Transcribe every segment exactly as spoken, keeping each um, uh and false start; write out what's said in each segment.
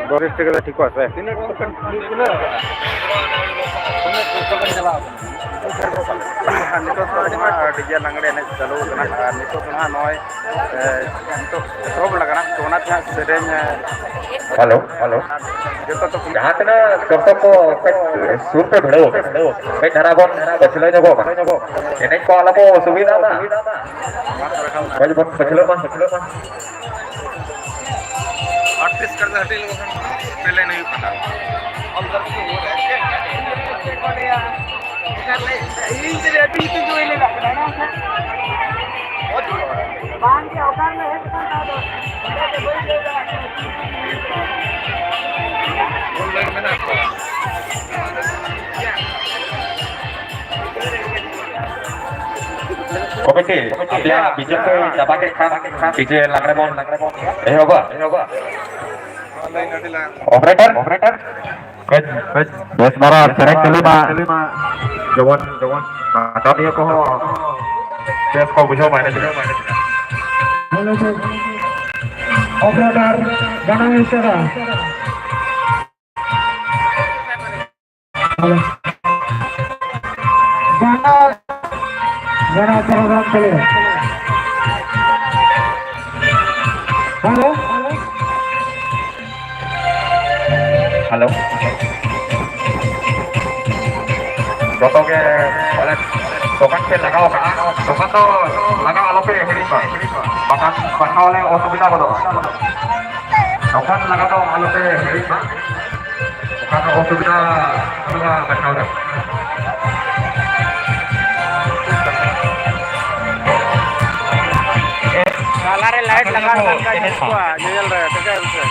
Boris ᱴᱷᱤᱠ ᱴᱷᱤᱠᱚᱜᱼᱟ ᱥᱮ? ᱛᱤᱱᱟᱹᱜ ᱴᱚᱠᱮᱱ ᱠᱷᱩᱞᱟᱹᱣ ᱠᱟᱱᱟ? ᱛᱤᱱᱟᱹᱜ ᱴᱚᱠᱮᱱ ᱪᱟᱞᱟᱣ ᱠᱟᱱᱟ? ᱱᱤᱛᱚᱜ ᱫᱚ ᱦᱟᱸᱜ ᱰᱤᱡᱮ ᱞᱟᱜᱽᱲᱮ ᱮᱱᱮᱡ ᱪᱟᱹᱞᱩ ᱠᱟᱱᱟ, ᱟᱨ ᱱᱤᱛᱚᱜ ᱫᱚ ᱦᱟᱸᱜ ᱱᱚᱜᱼᱚᱭ, ᱮ, ᱱᱤᱛᱚᱜ ᱮᱛᱚᱦᱚᱵ ᱞᱟᱜᱟᱜᱼᱟ, ᱛᱚ ᱚᱱᱟᱛᱮ ᱦᱟᱸᱜ ᱥᱮᱨᱮᱧ, ᱮ, ᱦᱮᱞᱳ, ᱦᱮᱞᱳ᱾ ᱡᱚᱛᱚ ᱠᱚ ᱡᱟᱦᱟᱸ ᱛᱤᱱᱟᱹᱜ ᱫᱚᱨᱥᱚᱠ ᱠᱚ ᱠᱟᱹᱡ ᱥᱩᱨ ᱯᱮ ᱵᱷᱤᱲᱟᱹᱣ ᱟᱠᱟᱱᱟ, ᱠᱟᱹᱡ ᱫᱷᱟᱨᱟ ᱵᱚᱱ ᱯᱟᱹᱪᱷᱞᱟᱹ ᱧᱚᱜᱚᱜ ᱢᱟ, ᱮᱱᱮᱡ ᱠᱚ ᱟᱞᱚ ᱠᱚ ᱚᱥᱩᱵᱤᱫᱷᱟ ᱢᱟ, ᱠᱟᱹᱡ ᱵᱚᱱ ᱯᱟᱹᱪᱷᱞᱟᱹᱜ ᱢᱟ᱾ ᱟᱴᱛᱨᱤᱥ ᱠᱟᱨ ᱫᱚ ᱦᱟᱹᱴᱤᱧ ᱞᱮᱠᱚ ᱠᱷᱟᱱ ᱯᱮ ᱞᱟᱭᱤᱱ ᱦᱩᱭᱩᱜ ᱠᱟᱱᱟ᱾ ᱵᱟᱝ ᱜᱮ, ᱚᱠᱟ ᱨᱮ ᱦᱮᱡ ᱟᱠᱟᱱ ᱛᱟᱦᱮᱸ ᱫᱚ? ᱚᱸᱰᱮ ᱫᱚ ᱵᱟᱹᱧ ᱞᱟᱹᱭ ᱫᱟᱲᱮᱭᱟᱜ ᱠᱟᱱᱟ᱾ ᱯᱩᱱ ᱞᱟᱭᱤᱱ ᱢᱮᱱᱟᱜ ᱠᱚᱣᱟ᱾ ᱠᱚᱢᱤᱴᱤ, ᱟᱯᱮᱭᱟᱜ ᱵᱤᱪᱟᱹᱨ ᱯᱮ ᱪᱟᱵᱟ ᱠᱮᱫ ᱠᱷᱟᱱ, ᱰᱤᱡᱮ ᱞᱟᱜᱽᱲᱮ ᱵᱚᱱ ᱮᱦᱚᱵᱟ᱾ ᱚᱯᱟᱨᱮᱴᱚᱨ, ᱚᱯᱟᱨᱮᱴᱚᱨ, ᱠᱟᱹᱡ, ᱠᱟᱹᱡ ᱵᱮᱥ ᱫᱷᱟᱨᱟ ᱥᱮᱨᱮᱧ ᱪᱟᱹᱞᱩᱭ ᱢᱟ᱾ ᱡᱮᱢᱚᱱ, ᱡᱮᱢᱚᱱ ᱱᱟᱪᱚᱱᱤᱭᱟᱹ ᱠᱚᱦᱚᱸ ᱵᱮᱥ ᱠᱚ ᱵᱩᱡᱷᱟᱹᱣ ᱢᱟ ᱮᱱᱮᱡ ᱨᱮ᱾ ᱚᱯᱟᱨᱮᱴᱚᱨ, ᱜᱟᱱᱟ ᱢᱤᱥᱴᱟᱨᱟ᱾ ᱜᱟᱱᱟ, ᱜᱟᱱᱟ ᱯᱨᱳᱜᱨᱟᱢ ᱪᱟᱹᱞᱩ᱾ ᱦᱮᱞᱳ᱾ ᱦᱮᱞᱳ᱾ ᱡᱚᱛᱚ ᱜᱮ ᱵᱚᱞᱮ ᱫᱚᱠᱟᱱ ᱯᱮ ᱞᱟᱜᱟᱣ ᱠᱟᱜᱼᱟ, ᱫᱚᱠᱟᱱ ᱫᱚ ᱞᱟᱜᱟᱣ ᱟᱞᱚᱯᱮ ᱦᱤᱲᱤᱧ ᱢᱟ, ᱵᱟᱠᱷᱟᱱ ᱵᱟᱪᱷᱟᱣ ᱞᱮ ᱚᱥᱩᱵᱤᱫᱷᱟ ᱜᱚᱫᱚᱜᱼᱟ᱾ ᱫᱚᱠᱟᱱ ᱞᱟᱜᱟᱣ ᱫᱚ ᱟᱞᱚᱯᱮ ᱦᱤᱲᱤᱧ ᱢᱟ, ᱵᱟᱠᱷᱟᱱ ᱚᱥᱩᱵᱤᱫᱷᱟ ᱦᱩᱭᱩᱜᱼᱟ ᱵᱟᱪᱷᱟᱣ ᱨᱮ᱾ ᱛᱟᱞᱟᱨᱮ ᱞᱟᱭᱤᱴ ᱞᱟᱜᱟᱣ ᱞᱮᱠᱷᱟᱱ ᱠᱚ ᱧᱮᱞ ᱨᱮ ᱴᱷᱤᱠᱟᱹ ᱵᱩᱡᱷᱟᱹᱜᱼᱟ᱾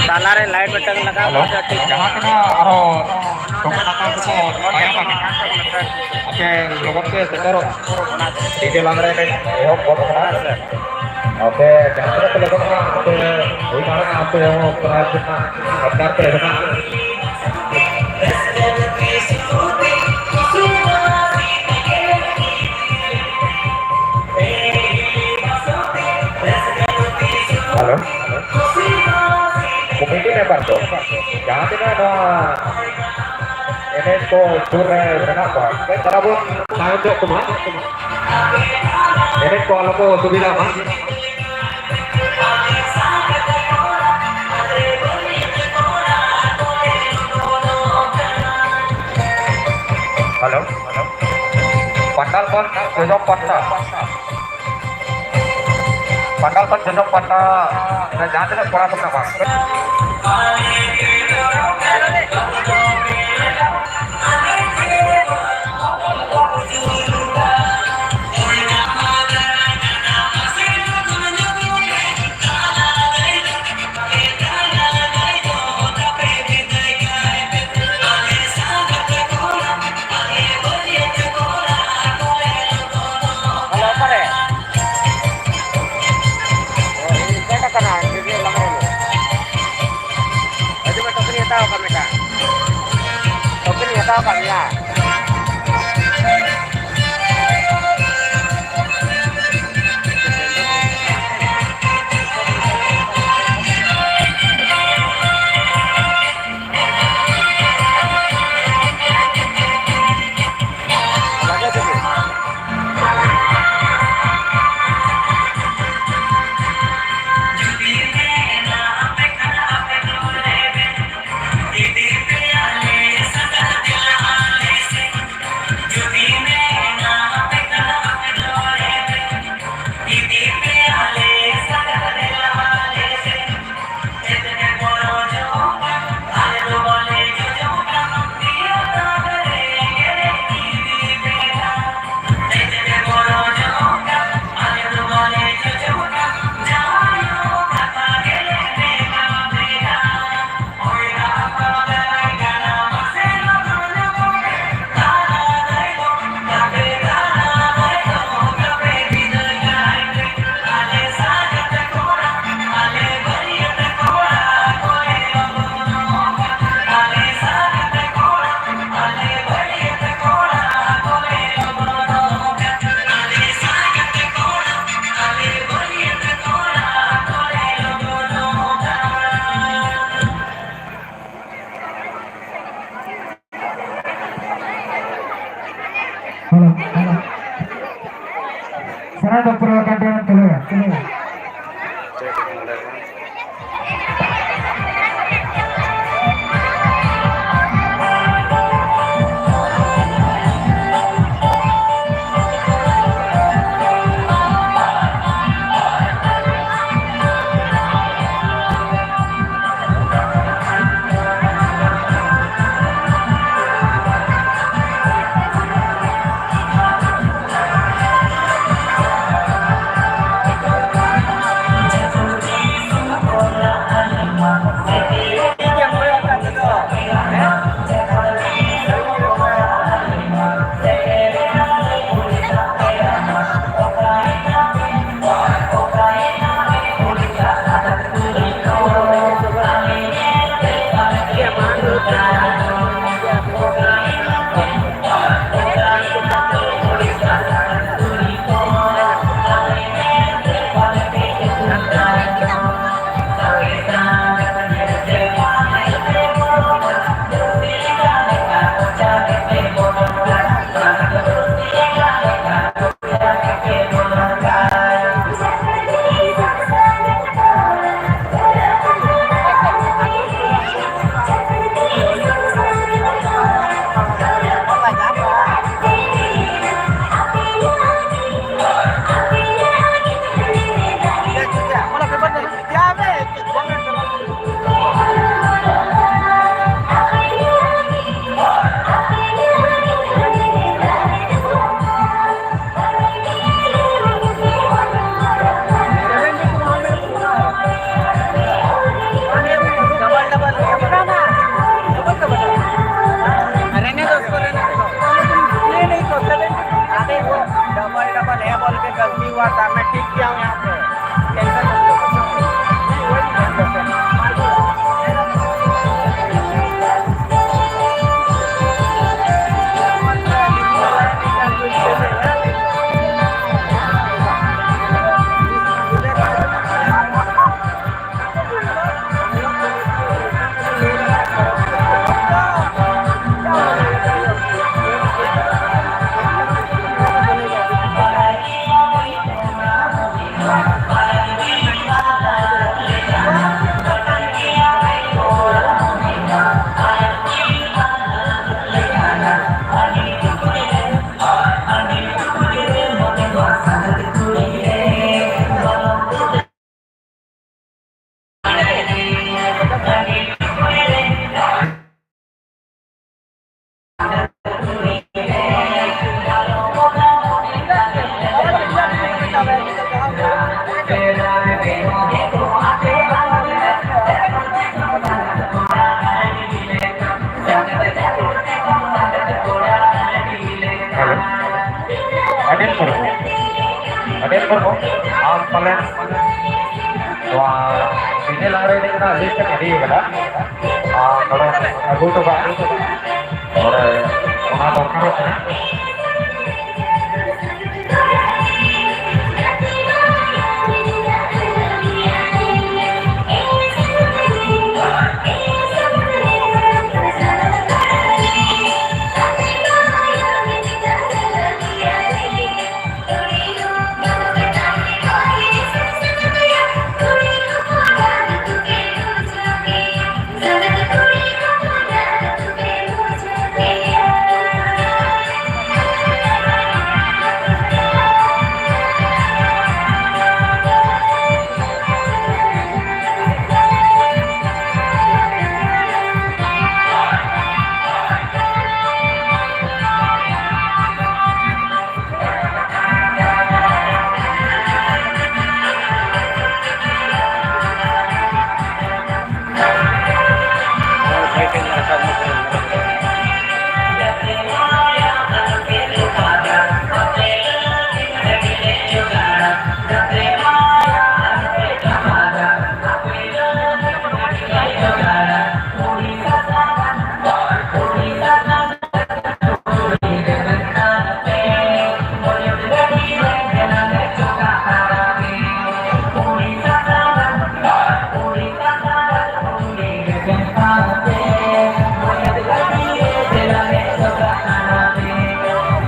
ᱛᱟᱞᱟᱨᱮ ᱞᱟᱭᱤᱴ ᱢᱤᱫᱴᱟᱝ ᱞᱟᱜᱟᱣ ᱦᱮᱞᱳ, ᱠᱟᱛᱮ ᱴᱷᱤᱠ ᱡᱟᱦᱟᱸ ᱛᱤᱱᱟᱹᱜ ᱟᱨᱦᱚᱸ ᱫᱚᱠᱟᱱ ᱟᱠᱟᱱ ᱠᱚᱠᱚ ᱛᱟᱭᱚᱢ ᱟᱠᱟᱱᱟ, ᱟᱯᱮ ᱞᱚᱜᱚᱱ ᱯᱮ ᱥᱮᱴᱮᱨᱚᱜᱼᱟ᱾ ᱰᱤᱡᱮ ᱞᱟᱜᱽᱲᱮ ᱮᱱᱮᱡ ᱮᱦᱚᱵ ᱜᱚᱫ ᱟᱠᱟᱱᱟ᱾ ᱟᱯᱮ ᱡᱟᱦᱟᱸ ᱛᱤᱱᱟᱹᱜ ᱯᱮ ᱞᱚᱜᱚᱱᱚᱜᱼᱟ, ᱟᱯᱮ ᱦᱩᱭ ᱫᱟᱲᱮᱭᱟᱜᱼᱟ, ᱟᱯᱮ ᱦᱚᱸ ᱯᱨᱟᱭᱤᱡᱽ ᱨᱮᱱᱟᱜ ᱦᱚᱠᱫᱟᱨ ᱯᱮ ᱵᱮᱱᱟᱜᱼᱟ᱾ ᱵᱮᱯᱟᱨ ᱫᱚ, ᱡᱟᱦᱟᱸ ᱛᱤᱱᱟᱹᱜ ᱱᱚᱣᱟ ᱮᱱᱮᱡ ᱠᱚ ᱥᱩᱨ ᱨᱮ ᱢᱮᱱᱟᱜ ᱠᱚᱣᱟ, ᱠᱟᱹᱡ ᱛᱟᱨᱟ ᱵᱚᱱ ᱛᱟᱭᱚᱢ ᱧᱚᱜ ᱠᱚᱢᱟ, ᱮᱱᱮᱡ ᱠᱚ ᱟᱞᱚ ᱠᱚ ᱚᱥᱩᱵᱤᱫᱷᱟ ᱢᱟ᱾ ᱦᱮᱞᱳ, ᱯᱟᱱᱰᱟᱞ ᱠᱷᱚᱱ ᱡᱚᱡᱚᱢ ᱯᱟᱦᱴᱟ, ᱯᱟᱱᱰᱟᱞ ᱠᱷᱚᱱ ᱡᱚᱡᱚᱢ ᱯᱟᱦᱴᱟ ᱨᱮ ᱡᱟᱦᱟᱸ ᱛᱤᱱᱟᱹᱜ ᱠᱚᱲᱟ ᱠᱚ ᱢᱮᱱᱟᱜ ᱠᱚᱣᱟ, ᱦᱮᱞᱳ, ᱚᱠᱟᱨᱮ? ᱚ, ᱤᱧ ᱯᱷᱮᱰ ᱟᱠᱟᱱᱟ, ᱡᱩᱫᱤ ᱞᱟᱝ ᱨᱚᱲ᱾ ᱦᱤᱡᱩᱜ ᱢᱮ, ᱴᱳᱠᱮᱱ ᱤᱧ ᱦᱟᱛᱟᱣ ᱟᱠᱟᱫ ᱢᱤᱫᱴᱟᱝ᱾ ᱴᱳᱠᱮᱱ ᱤᱧ ᱦᱟᱛᱟᱣ ᱟᱠᱟᱫ ᱢᱮᱭᱟ᱾ ᱟᱢ ᱯᱟᱞᱮᱱ ᱱᱚᱣᱟ ᱰᱤᱡᱮ ᱞᱟᱜᱽᱲᱮ ᱮᱱᱮᱡ ᱨᱮᱱᱟᱜ ᱞᱤᱥᱴ ᱮᱢ ᱤᱫᱤ ᱠᱟᱫᱟ, ᱟᱨ ᱱᱚᱰᱮ ᱟᱹᱜᱩ ᱦᱚᱴᱚ ᱠᱟᱜ ᱢᱮ᱾ ᱱᱚᱰᱮ ᱚᱱᱟ ᱫᱚᱨᱠᱟᱨᱚᱜ ᱠᱟᱱᱟ᱾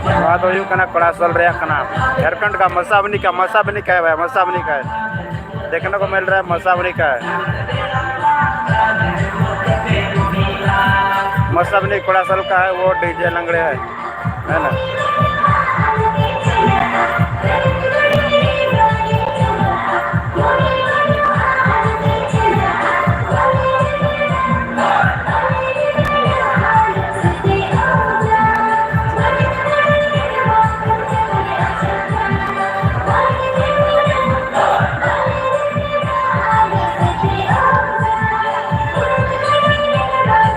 ᱱᱚᱣᱟ ᱫᱚ ᱦᱩᱭᱩᱜ ᱠᱟᱱᱟ ᱠᱚᱲᱟᱥᱚᱞ ᱨᱮᱭᱟᱜ ᱠᱟᱱᱟ, ᱡᱷᱟᱲᱠᱷᱚᱸᱰ ᱠᱟ ᱢᱟᱥᱟᱵᱱᱤ ᱠᱟ, ᱢᱟᱥᱟᱵᱱᱤ ᱠᱟ ᱦᱮ ᱵᱷᱟᱭ, ᱢᱟᱥᱟᱵᱱᱤ ᱠᱟ ᱦᱮ᱾ ᱫᱮᱠᱷᱱᱮ ᱠᱚ ᱢᱤᱞ ᱨᱟᱦᱟ ᱦᱮ, ᱢᱟᱥᱟᱵᱱᱤ ᱠᱟ ᱦᱮ᱾ ᱢᱟᱥᱟᱵᱱᱤ ᱠᱚᱲᱟᱥᱚᱞ ᱠᱟ ᱦᱮ, ᱣᱚ ᱰᱤᱡᱮ ᱞᱟᱝᱜᱽᱲᱮ ᱦᱮ᱾ ᱦᱮᱸ ᱱᱟ?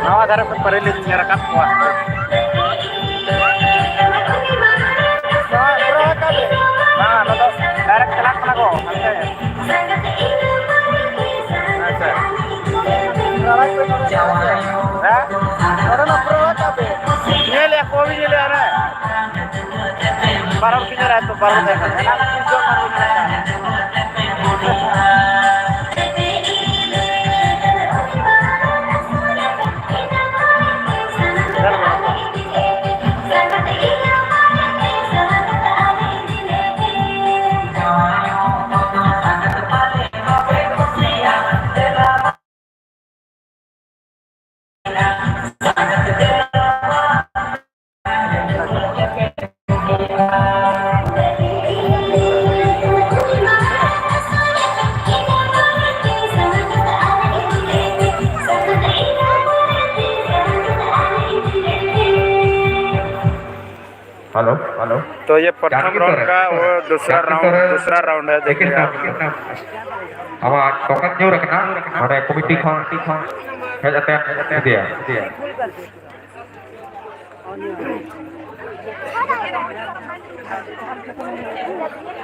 ᱱᱟᱣᱟ ᱫᱷᱟᱨᱮ ᱠᱷᱚᱱ ᱯᱟᱹᱨᱤ ᱞᱤᱧ ᱨᱟᱠᱟᱵ ᱠᱚᱣᱟ᱾ ᱵᱟᱝ, ᱱᱚᱣᱟ ᱫᱚ ᱰᱟᱭᱨᱮᱠᱴ ᱦᱮᱸ? ᱱᱚᱰᱮᱱᱟᱜ ᱯᱩᱨᱟᱹ ᱚᱲᱟᱜ ᱛᱟᱯᱮ? ᱧᱮᱞᱮᱫᱼᱟ ᱠᱚ, ᱵᱟᱹᱵᱤᱱ ᱧᱮᱞᱮᱫᱼᱟ ᱨᱮ? ᱵᱟᱨ ᱦᱚᱲ ᱠᱤᱱ ᱧᱮᱞᱮᱫᱼᱟ ᱛᱚ, ᱵᱟᱨ ᱦᱚᱲ ᱛᱟᱦᱮᱸ ᱠᱟᱱᱟ᱾ ᱮᱱᱟᱝ ᱛᱤᱥ ᱡᱚᱱ ᱵᱟᱝ ᱠᱚ ᱧᱮᱞᱮᱫᱼᱟ᱾ Hello, hello. तो ये प्रथम राउंड का, वो दूसरा राउंड, दूसरा राउंड है, देखिए आप। ᱟᱵᱚᱣᱟᱜ ᱴᱳᱠᱮᱱ ᱧᱩᱨ ᱟᱠᱟᱱᱟ, ᱱᱚᱰᱮ ᱠᱚᱢᱤᱴᱤ ᱠᱷᱚᱱ ᱦᱮᱡ ᱟᱛᱮ ᱤᱫᱤᱭᱟ᱾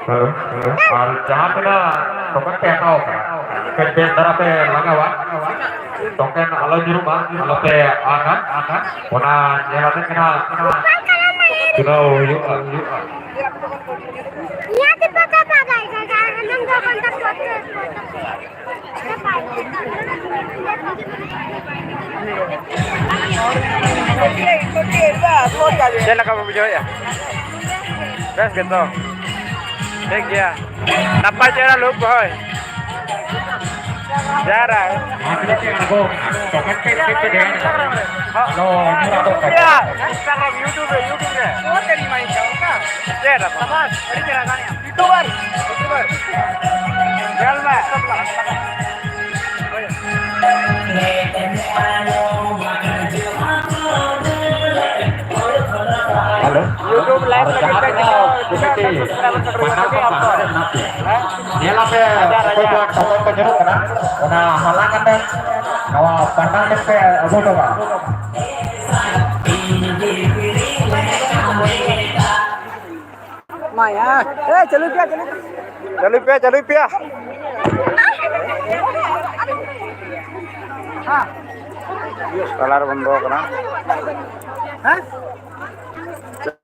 Hello, hello. ᱟᱨ ᱡᱟᱦᱟᱸ ᱛᱤᱱᱟᱹᱜ ᱴᱳᱠᱮᱱ ᱯᱮ ᱦᱟᱛᱟᱣ ᱟᱠᱟᱫ, ᱠᱟᱹᱡ ᱵᱮᱥ ᱫᱷᱟᱨᱟ ᱯᱮ ᱞᱟᱜᱟᱣᱟ, ᱴᱳᱠᱮᱱ ᱟᱞᱚ ᱧᱩᱨᱩᱜ ᱢᱟ, ᱟᱞᱚ ᱯᱮ ᱟᱫᱟ, ᱚᱱᱟ ᱧᱮᱞ ᱟᱛᱮ ᱜᱮ ᱱᱟᱦᱟᱜ ᱪᱩᱱᱟᱹᱣ ᱦᱩᱭᱩᱜᱼᱟ᱾ ᱪᱮᱫ ᱞᱮᱠᱟ ᱵᱚ ᱵᱩᱡᱷᱟᱹᱣᱮᱫᱼᱟ? ᱵᱮᱥ ᱜᱮᱛᱚ? ᱴᱷᱤᱠ ᱜᱮᱭᱟ᱾ ᱱᱟᱯᱟᱭ ᱪᱮᱦᱨᱟ ᱞᱩᱠ ᱦᱳᱭ᱾ ᱡᱟᱦᱟᱸ ᱨᱮ ᱟᱬᱜᱚ ᱠᱟᱱᱟ, ᱴᱳᱠᱮᱱ ᱯᱮ ᱪᱮᱫ ᱯᱮ ᱫᱷᱮᱭᱟᱱ ᱠᱟᱜᱼᱟ? ᱦᱚᱸ᱾ ᱟᱞᱚ ᱧᱩᱨ ᱟᱫᱚᱜ ᱛᱟᱵᱚᱱ᱾ Instagram, YouTube ᱨᱮ, YouTube ᱨᱮ᱾ ᱪᱮᱫ ᱟᱫᱚ? ᱥᱟᱵᱟᱥ, ᱟᱹᱰᱤ ᱪᱮᱦᱨᱟ ᱜᱟᱱ ᱮᱢ᱾ YouTuber, YouTuber᱾ ᱧᱮᱞ ᱢᱮ᱾ Hello, hello. YouTube live ᱟᱨ ᱞᱟᱹᱜᱤᱫ ᱡᱟᱦᱟᱸ ᱛᱮ ᱛᱤᱱᱟᱹᱜ ᱡᱚᱛᱚ ᱠᱚᱢᱤᱴᱤ ᱛᱤᱱᱟᱹᱜ subscriber ᱠᱚ ᱯᱟᱦᱴᱟ ᱠᱷᱚᱱ ᱦᱟᱸᱰᱮ ᱢᱮᱱᱟᱜ ᱯᱮᱭᱟ, ᱦᱮᱸ? ᱧᱮᱞ ᱟᱯᱮ ᱦᱟᱡᱟᱨ, ᱚᱠᱚᱭ ᱦᱟᱡᱟᱨ᱾ ᱠᱚᱣᱟᱜ ᱴᱳᱠᱚᱱ ᱠᱚ ᱧᱩᱨᱩᱜ ᱠᱟᱱᱟ, ᱚᱱᱟ ᱦᱟᱞᱟ ᱠᱟᱛᱮ ᱱᱚᱣᱟ ᱯᱟᱦᱴᱟ ᱴᱷᱮᱱ ᱯᱮ ᱟᱹᱜᱩ ᱦᱚᱴᱚ ᱠᱟᱜᱼᱟ᱾ ᱢᱟᱭᱟ, ᱮ, ᱪᱟᱹᱞᱩᱭ ᱯᱮᱭᱟ, ᱪᱟᱹᱞᱩᱭ ᱯᱮᱭᱟ᱾ ᱪᱟᱹᱞᱩᱭ ᱯᱮᱭᱟ, ᱪᱟᱹᱞᱩᱭ ᱯᱮᱭᱟ᱾ ᱠᱟᱞᱟᱨ ᱵᱚᱱᱫᱚ ᱟᱠᱟᱱᱟ᱾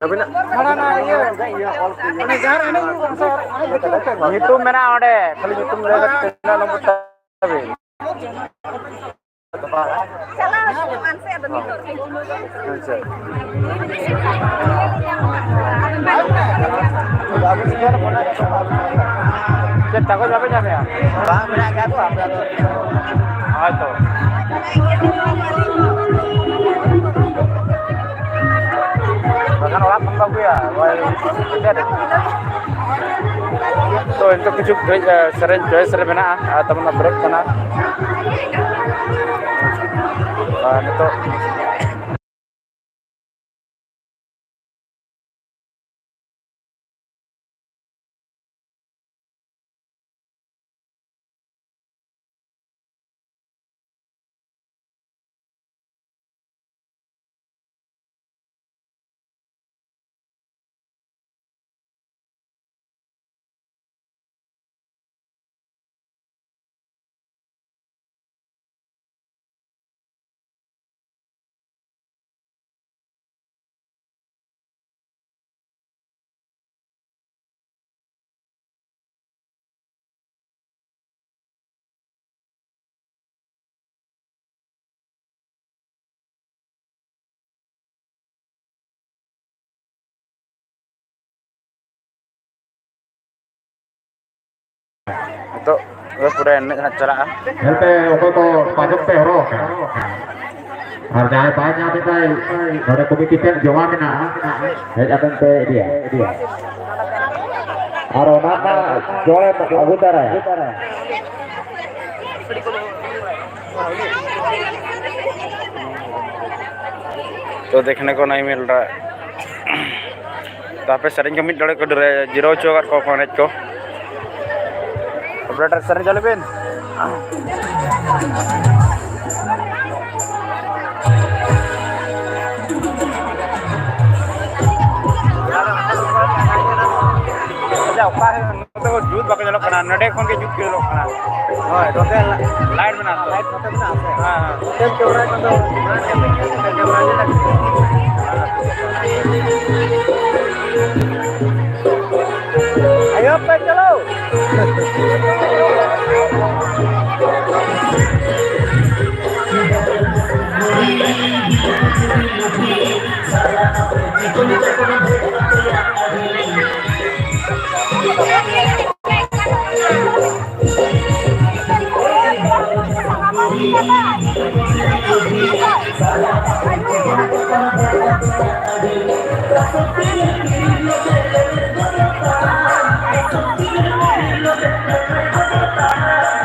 ᱟᱹᱵᱤᱱᱟᱜ ᱚᱱᱟ, ᱚᱱᱟ ᱤᱭᱟᱹ, ᱚᱱᱟ ᱡᱟᱦᱟᱸ ᱨᱮ ᱮᱱᱮᱡ ᱦᱩᱭᱩᱜ ᱠᱟᱱᱟ ᱥᱮ, ᱚᱱᱟ ᱵᱷᱤᱛᱤᱨ ᱨᱮ ᱛᱟᱦᱮᱸ ᱠᱟᱱᱟ᱾ ᱧᱩᱛᱩᱢ ᱢᱮᱱᱟᱜᱼᱟ ᱚᱸᱰᱮ, ᱠᱷᱟᱹᱞᱤ ᱧᱩᱛᱩᱢ ᱞᱟᱹᱭ ᱠᱟᱛᱮ ᱛᱤᱱᱟᱹᱜ ᱱᱚᱢᱵᱚᱨ ᱛᱟᱵᱤᱱ? ᱪᱟᱞᱟᱣ ᱦᱩᱭᱩᱜᱼᱟ ᱥᱮ, ᱟᱫᱚ ᱱᱤᱛᱚᱜ ᱨᱮ᱾ ᱟᱪᱪᱷᱟ᱾ ᱪᱮᱫ ᱠᱟᱜᱚᱡᱽ ᱵᱟᱯᱮ ᱧᱟᱢᱮᱜᱼᱟ? ᱵᱟᱝ, ᱢᱮᱱᱟᱜ ᱜᱮᱭᱟ ᱛᱚ, ᱟᱯᱮ ᱟᱹᱛᱩ ᱨᱮ᱾ ᱦᱳᱭ ᱛᱚ᱾ ᱵᱟᱠᱷᱟᱱ ᱚᱲᱟᱜ ᱠᱷᱚᱱ ᱠᱚ ᱟᱹᱜᱩᱭᱟ, ᱱᱚᱜᱼᱚᱭ ᱪᱮᱫ? ᱛᱚ, ᱱᱤᱛᱚᱜ ᱠᱤᱪᱷᱩ ᱜᱷᱟᱹᱲᱤᱡ, ᱮ, ᱥᱮᱨᱮᱧ ᱪᱚᱭᱮᱥ ᱨᱮ ᱢᱮᱱᱟᱜᱼᱟ, ᱟᱨ ᱛᱟᱵᱚᱱ ᱵᱨᱮᱠ ᱠᱟᱱᱟ᱾ ᱟᱨ ᱱᱤᱛᱚᱜ ᱱᱤᱛᱚᱜ ᱫᱚ ᱯᱩᱨᱟᱹ ᱮᱱᱮᱡ ᱦᱟᱸᱜ ᱪᱟᱞᱟᱜᱼᱟ᱾ ᱧᱮᱞ ᱯᱮ, ᱚᱠᱚᱭ ᱠᱚ ᱯᱟᱸᱡᱚᱱ ᱯᱮ ᱦᱚᱨᱚᱜ ᱟᱠᱟᱫ, ᱟᱨ ᱡᱟᱦᱟᱸᱭ ᱵᱟᱭ ᱧᱟᱢ ᱮᱫᱟᱭ, ᱱᱚᱰᱮ ᱠᱚᱢᱤᱴᱤ ᱴᱷᱮᱱ ᱡᱚᱢᱟ ᱢᱮᱱᱟᱜᱼᱟ, ᱦᱮᱡ ᱟᱵᱮᱱ ᱯᱮ ᱤᱫᱤᱭᱟ᱾ ᱟᱨ ᱚᱱᱟ ᱨᱮᱱᱟᱜ ᱡᱚᱲ ᱮᱢ ᱟᱹᱜᱩ ᱛᱟᱨᱟᱭᱟ᱾ ᱛᱚ ᱫᱮᱠᱷᱱᱮ ᱠᱚ ᱱᱟᱦᱤ ᱢᱤᱞ ᱨᱟᱦᱟ᱾ ᱛᱚ ᱟᱯᱮ ᱥᱮᱨᱮᱧ ᱠᱚ ᱢᱤᱫ ᱰᱚᱸᱰᱮᱠ ᱠᱚ ᱰᱮᱨᱟ-, ᱡᱤᱨᱟᱹᱣ ᱦᱚᱪᱚ ᱟᱠᱟᱫ ᱠᱚᱣᱟ ᱠᱚ ᱮᱱᱮᱡ ᱠᱚ᱾ ᱚᱯᱟᱨᱮᱴᱚᱨ, ᱥᱮᱨᱮᱧ ᱪᱟᱹᱞᱩ ᱵᱤᱱ᱾ ᱟᱪᱪᱷᱟ, ᱚᱠᱟ ᱨᱮ ᱱᱚᱛᱮ ᱠᱚ ᱡᱩᱛ ᱵᱟᱠᱚ ᱧᱮᱞᱚᱜ ᱠᱟᱱᱟ, ᱱᱚᱰᱮ ᱠᱷᱚᱱ ᱜᱮ ᱡᱩᱛ ᱠᱞᱤᱭᱟᱨᱚᱜ ᱠᱟᱱᱟ᱾ ᱦᱳᱭ, ᱱᱚᱛᱮ ᱞᱟ-, ᱞᱟᱭᱤᱴ ᱢᱮᱱᱟᱜᱼᱟ ᱛᱚ? ᱞᱟᱭᱤᱴ ᱱᱚᱛᱮ ᱢᱮᱱᱟᱜᱼᱟ ᱥᱮ? ᱦᱮᱸ, ᱦᱮᱸ᱾ ᱢᱤᱫᱴᱮᱱ ᱠᱮᱢᱮᱨᱟ ᱠᱷᱚᱱ ᱫᱚ ᱵᱟᱨ ᱠᱮᱢᱮᱨᱟ, ᱢᱤᱫᱴᱮᱱ ᱠᱮᱢᱮᱨᱟ ᱧᱮᱞ ᱞᱟᱹᱜᱤᱫ᱾ ᱟᱭᱳ ᱯᱮ ᱪᱟᱞᱟᱣ᱾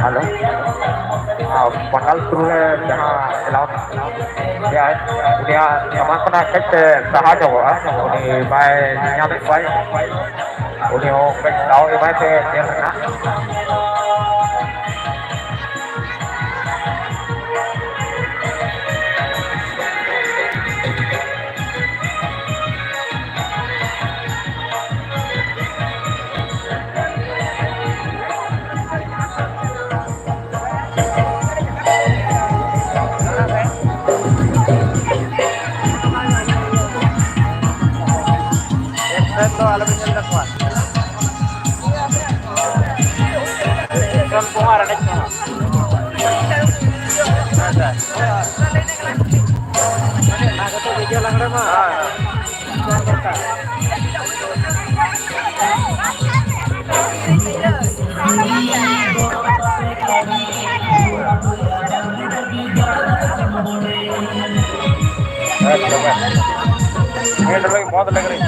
ᱦᱮᱞᱳ, ᱟᱨ ᱯᱟᱴᱟᱞ ᱥᱩᱨ ᱨᱮ ᱡᱟᱦᱟᱸ ᱮᱞᱟᱣ ᱢᱮᱱᱟᱜᱼᱟ, ᱩᱱᱤᱭᱟᱜ ᱥᱟᱢᱟᱝ ᱠᱷᱚᱱᱟᱜ ᱠᱟᱹᱡ ᱛᱮ ᱥᱟᱦᱟ ᱧᱚᱜᱚᱜᱼᱟ, ᱩᱱᱤ ᱵᱟᱭ ᱧᱟᱢᱮᱫ ᱠᱚᱣᱟᱭ᱾ ᱩᱱᱤ ᱦᱚᱸ ᱠᱟᱹᱡ ᱫᱟᱣ ᱮᱢᱟᱭ ᱯᱮ ᱧᱮᱞ ᱨᱮᱱᱟᱜ᱾ ᱮᱠᱥᱮᱱ ᱫᱚ ᱟᱞᱚᱵᱤᱱ ᱧᱮᱞ ᱛᱟᱠᱚᱣᱟ᱾ ᱮᱠᱥᱮᱱ ᱠᱚᱦᱚᱸ ᱟᱨ ᱮᱱᱮᱡ ᱠᱚᱦᱚᱸ᱾ ᱦᱮᱸ, ᱥᱟᱨ᱾ ᱚᱱᱟ ᱠᱟᱛᱮ ᱵᱷᱤᱰᱤᱭᱳ ᱞᱟᱜᱽᱲᱮ ᱢᱟ᱾ ᱦᱮᱸ, ᱦᱮᱸ᱾ ᱦᱮᱸ, ᱛᱚᱵᱮ᱾ ᱦᱮᱸ, ᱛᱚᱵᱮ ᱵᱚᱱᱫ ᱞᱮᱜᱮ᱾